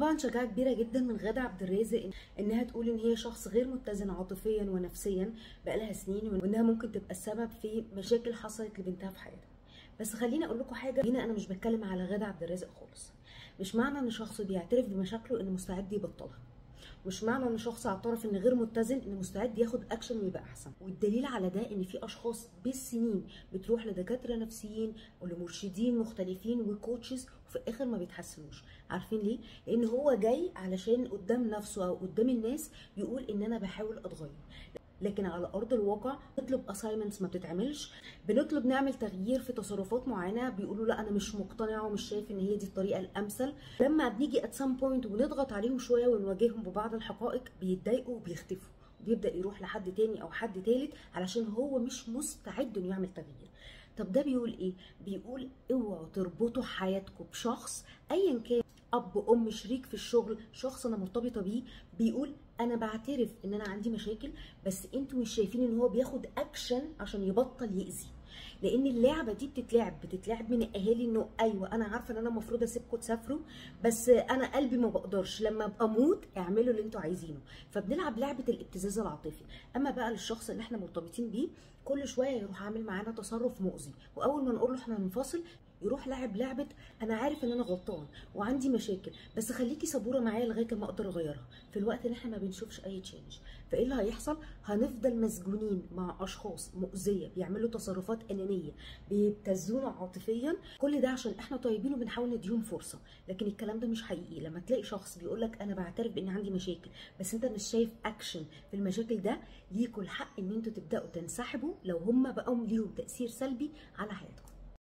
طبعا شجاعة كبيرة جدا من غادة عبد الرازق انها تقول ان هي شخص غير متزن عاطفيا ونفسيا بقالها سنين، وانها ممكن تبقى السبب في مشاكل حصلت لبنتها في حياتها. بس خليني اقول لكم حاجة هنا، انا مش بتكلم على غادة عبد الرازق خالص. مش معنى ان شخص بيعترف بمشاكله انه مستعد يبطلها، مش معنى ان شخص اعترف ان غير متزن انه مستعد ياخد اكشن ويبقى احسن. والدليل على ده ان في اشخاص بالسنين بتروح لدكاتره نفسيين ولمرشدين مختلفين و coaches وفي الاخر ما بيتحسنوش. عارفين ليه؟ لان هو جاي علشان قدام نفسه او قدام الناس يقول ان انا بحاول اتغير، لكن على ارض الواقع بنطلب assignments ما بتتعملش، بنطلب نعمل تغيير في تصرفات معينة بيقولوا لا انا مش مقتنع ومش شايف ان هي دي الطريقة الامثل. لما بنيجي at some point ونضغط عليهم شوية ونواجههم ببعض الحقائق بيتضايقوا وبيختفوا، وبيبدا يروح لحد تاني او حد تالت علشان هو مش مستعد انه يعمل تغيير. طب ده بيقول ايه؟ بيقول اوعوا تربطوا حياتكم بشخص ايا كان، اب، ام، شريك في الشغل، شخص انا مرتبطة بيه، بيقول انا بعترف ان انا عندي مشاكل بس انتوا مش شايفين ان هو بياخد اكشن عشان يبطل يأذي. لان اللعبة دي بتتلعب من الاهالي، انه ايوه انا عارفه ان انا المفروض اسيبكم تسافروا بس انا قلبي ما بقدرش، لما ابقى اموت اعملوا اللي انتوا عايزينه. فبنلعب لعبه الابتزاز العاطفي. اما بقى للشخص اللي احنا مرتبطين بيه كل شوية يروح عامل معانا تصرف مؤذي، واول ما نقول له احنا هننفصل يروح لاعب لعبه انا عارف ان انا غلطان وعندي مشاكل بس خليكي صبوره معايا لغاية ما اقدر اغيرها، في الوقت اللي احنا ما بنشوفش اي change. فايه اللي هيحصل؟ هنفضل مسجونين مع اشخاص مؤذية بيعملوا تصرفات انانية، بيبتزونا عاطفيا، كل ده عشان احنا طيبين وبنحاول نديهم فرصة. لكن الكلام ده مش حقيقي. لما تلاقي شخص بيقول لك انا بعترف بان عندي مشاكل بس انت مش شايف اكشن في المشاكل، ده ليكوا الحق ان انتوا تبداوا تنسحبوا لو هم بقوا ليهم تاثير سلبي على حياتكم.